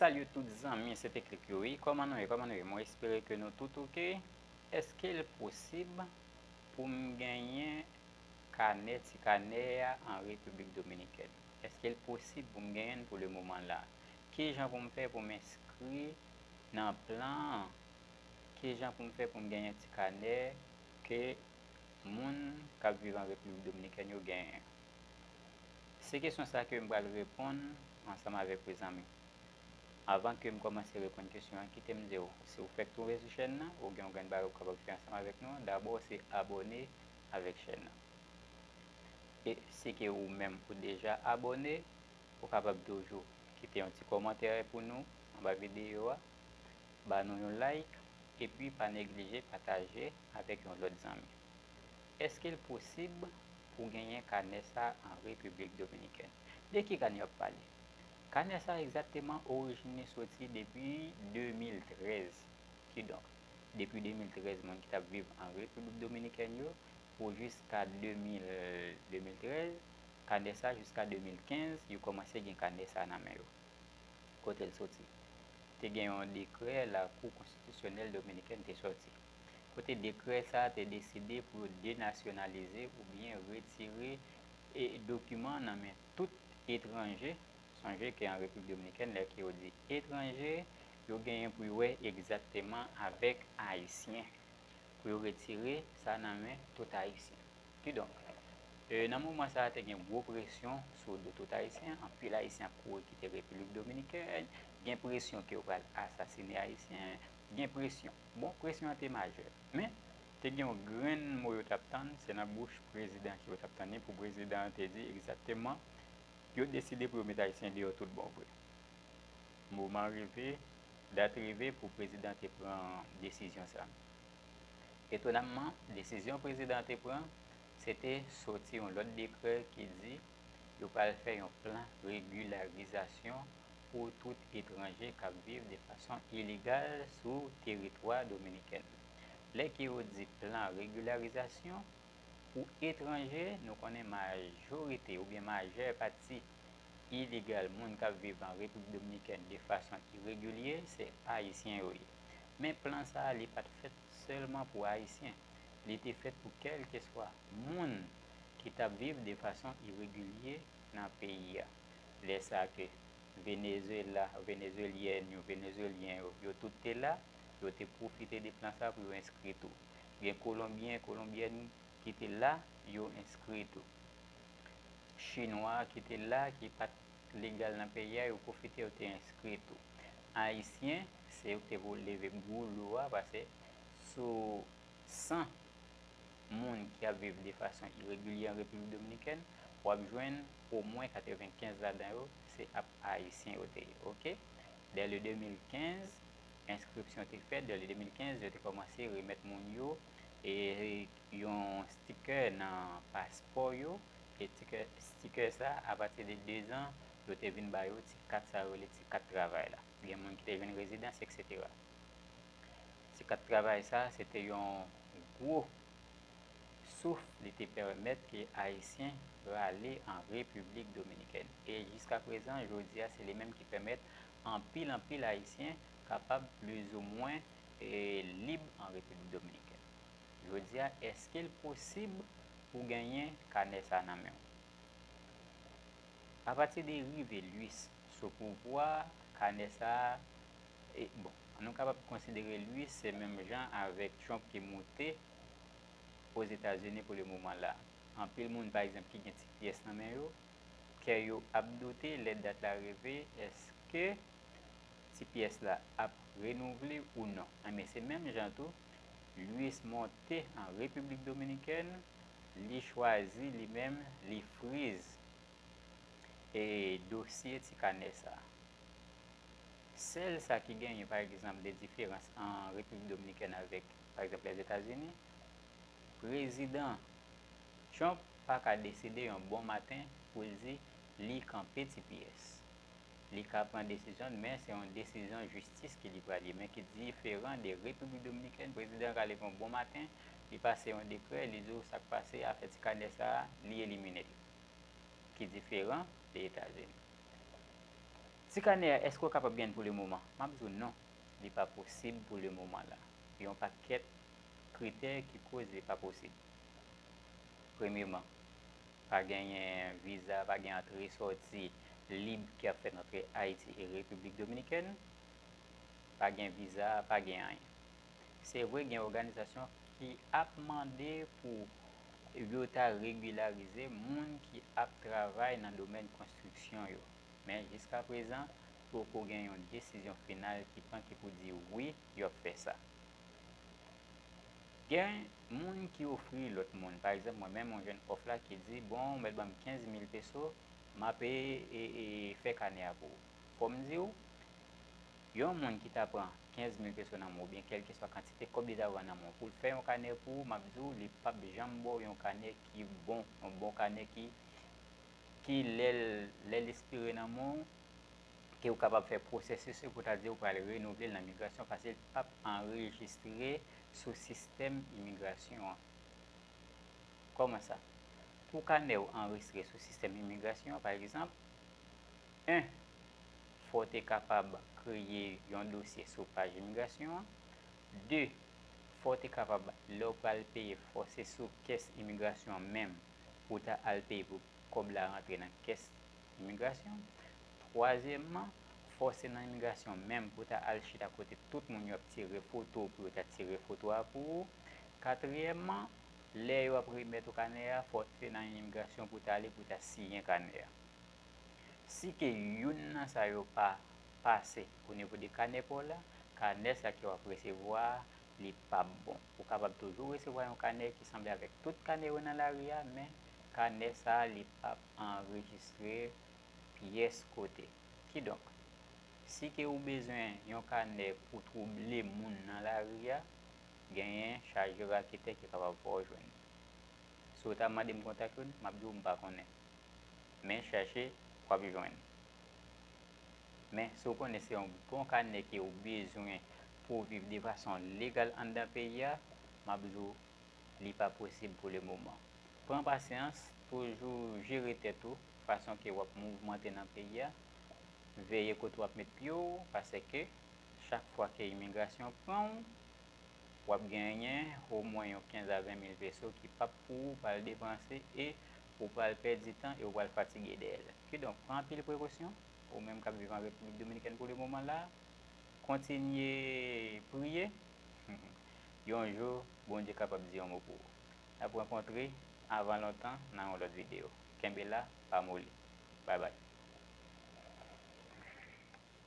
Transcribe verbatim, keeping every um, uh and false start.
Salye tout zanmi, se Teknik yo wi. Kòman nou ye? Kòman nou ye? Mwen espere ke nou tout oke. Èske l posib pou m genyen kanè, ti kanè a an Repiblik Dominikèn? Èske l posib pou m genyen l pou le moman la? Kijan pou m fè pou m enskri nan plan an? Kijan pou m fè pou m genyen ti kanè ke moun k ap viv an Repiblik Dominikèn yo genyen? Se kesyon sa ke m pral reponn ansanm avèk ou zanmi. Avan ke m kòmanse reponn kesyon an, kite m di w, si w fèk twouve sou chèn nan, ou gen yon grenn bagay ou kapab fè ansanm avèk nou, dabò se abòne avèk chèn nan. E si ke ou menm ou deja abòne, ou kapab toujou kite yon ti kòmantè pou nou anba videyo a, ba nou yon like, epi pa neglije pataje avèk yon lòt zanmi. Èske l posib pou genyen kanè sa an Repiblik Dominikèn? De ki kanè y ap pale? Kanè sa egzakteman orijin li soti depi de mil trèz. Kidonk, depi de mil trèz, moun ki t ap viv an Repiblik Dominikèn yo, pou jiska de mil, de mil trèz, kanè sa jiska de mil kenz, yo kòmanse gen kanè sa nan men yo. Kote l soti? Te gen yon dekrè Lakou Konstitisyonèl Dominikèn te sòti, kote dekrè sa a te deside pou yo denasyonalize oubyen retire e dokiman nan men tout etranje. Sonje ke an Repiblik Dominikèn, lè ke yo di etranje, yo genyen pou yo wè egzakteman avèk Ayisyen, pou yo retire sa nan men tout Ayisyen. Kidonk, e, nan moman sa a, te gen gwo presyon sou do tout Ayisyen, anpil Ayisyen ap kouri kite Repiblik Dominikèn, gen presyon ke yo pral asasine Ayisyen, gen presyon. Bon, presyon an te majè. Men, te gen yon grenn mo yo t ap tann, se nan bouch prezidan ke yo t ap tann li, pou prezidan an te di egzakteman, yo deside pou yo met Ayisyen deyò tout bon vre. Moman rive, dat rive pou prezidan te pran desizyon sa. Etonamman, desizyon prezidan te pran, se te soti yon lòt dekrè ki di yo pral fè yon plan regilarizasyon pou tout etranje k ap viv de fason ilegal sou teritwa dominikèn. Lè ke yo di plan regilarizasyon, pou etranje, nou konnen majorite oubyen majè pati ilegal moun k ap viv an Repiblik Dominikèn de fason iregilye, se Ayisyen yo ye. Men plan sa a, li pa t fèt sèlman pou Ayisyen. Li te fèt pou kèlkeswa moun ki t ap viv de fason iregilye nan peyi a. Lè sa a ke Venezuela, Venezuelyèn yo, Venezuelyen yo, yo tout te la, yo te pwofite de plan sa a pou yo enskri tou. Gen Kolonbyen, Kolonbyèn ki te la, yo enskri tou. Chinwa ki te la, ki pa t legal nan peyi a, yo pwofite, yo te enskri tou. Ayisyen, se yo ki te pou leve gwo lo a, paske sou san moun ki ap viv de fason iregilye an Repiblik Dominikèn, w ap jwenn omwen katrevenkenz ladan yo, se ap Ayisyen yo te ye, oke? Dè le de mil kenz, enskripsyon te fèt, dè le de mil kenz, yo te kòmanse remèt moun yo, e, yon stikè nan paspò yo, e stikè, stikè sa, apati de dezan, yo te vin ba yo ti kat sa yo rele ti kat travay la. Gen moun ki te vin rezidans, etsetera. Ti kat travay sa, se te yon gwo souf, li te pèmèt ke Ayisyen rale an Repiblik Dominikèn. E jiska prezan, jodi a, se li menm ki pèmèt anpil, anpil Ayisyen kapab plizoumwen, e, lib an Repiblik Dominikèn. Jodi a, èske l posib pou genyen kanè sa nan men w? Apati de rive Luis sou pouvwa, kanè sa a, e, bon, nou kapab konsidere Luis se menm jan avèk Trump ki moute Ozetazini pou le moman la. Anpil moun, pa egzanp, ki gen ti pyès nan men yo, kè yo ap doute lè dat la rive, èske ti pyès la ap renouvle ou non. Enben, se menm jan tou, Luis monte an Repiblik Dominikèn, li chwazi li menm, li friz, e, dosye ti kanè sa. Sèl sa ki genyen, pa egzanp, de diferans an Repiblik Dominikèn avèk, pa egzanp, Lèzetazini, prezidan Trump pa ka deside yon bon maten pou l di li kanpe ti pyès. Li ka pran desizyon, men se yon desizyon jistis ke li pral ye, men ki diferan de Repiblik Dominikèn. Prezidan ka leve yon bon maten, li pase yon dekrè, li di w sa k pase, afè ti kanè sa a, li elimine l. Ki diferan de Etazini. Ti kanè a, èske w kapab genyen l pou le moman? M ap di w non, li pa posib pou le moman la. Yon pakèt kritè ki koz li pa posib. Premyeman, pa genyen viza, pa gen antre sòti lib ki ap fèt antre Ayiti e Repiblik Dominikèn. Pa gen viza, pa gen anyen. Se vre, gen òganizasyon ki ap mande pou yo ta regilarize moun ki ap travay nan domèn konstriksyon yo. Men jiskaprezan, poko gen yon desizyon final ki pran ki pou di wi, y ap fè sa. Gen moun ki ofri lòt moun. Pa egzanp, mwen menm, yon jèn òf la ki di, bon, ou mèt ban m kenz mil peso, m ap e, e, e, fè kanè a pou ou. Fò m di w, yon moun ki ta pran kenz mil peso nan men w, oubyen kèlkeswa kantite kòb li ta pran nan men w, pou l fè yon kanè pou ou, m ap di w, li p ap janm ba w yon kanè ki bon, yon bon kanè ki, ki lè l, lè l espere nan men w, ke w kapab fè pwosesis pou ta di w pral renouvle l nan migrasyon, paske l p ap anrejistre sou sistèm imigrasyon an. Kòman sa? Pou kanè w anrejistre sou sistèm imigrasyon an, pa egzanp, en, fò w te kapab kreye yon dosye sou paj imigrasyon an. De, fò w te kapab, lè w pral peye, fò se sou kès imigrasyon an menm pou w ta al peye pou kòb la rantre nan kès imigrasyon. Twazyèmman, fò se nan imigrasyon menm pou w ta al chita kote tout moun yo ap tire foto pou yo ta tire foto a pou ou. Katriyèmman, lè yo ap remèt ou kanè a, fò se nan imigrasyon pou w ta ale pou w ta siyen kanè a. Si ke youn nan sa yo pa pase o nivo de kanè pa w la, kanè sa ke w ap resevwa a, li p ap bon. Ou kapab toujou resevwa yon kanè ki sanble avèk tout kanè yo nan lari a, men kanè sa a, li p ap anrejistre pyès kote. Kidonk, si ke ou bezwen yon kanè pou twouble moun nan lari a, genyen chaje raketè ki kapab fè w jwenn li. Si w ta mande m kontak youn, m ap di w m pa konnen. Men chache, w ap jwenn. Men si w konnen se yon bon kanè ke w bezwen pou w viv de fason legal anndan peyi a, m ap di w li pa posib pou le moman. Pran pasyans, toujou jere tèt ou, fason ke w ap mouvmante nan peyi a. Veye kote w ap met pye w, paske chak fwa ke imigrasyon pran w, w ap genyen omwen yon kenz a ven mil peso ki p ap pou ou pral depanse e ou pral pèdi tan e ou pral fatige dèyè l. Kidonk, pran anpil prekosyon, ou menm k ap viv an Repiblik Dominikèn pou le moman la, kontinye priye. Yon jou, Bondye kapab di yon mo pou ou. N ap rankontre avan lontan nan yon lòt videyo. Kenbe la, pa moli. Babay.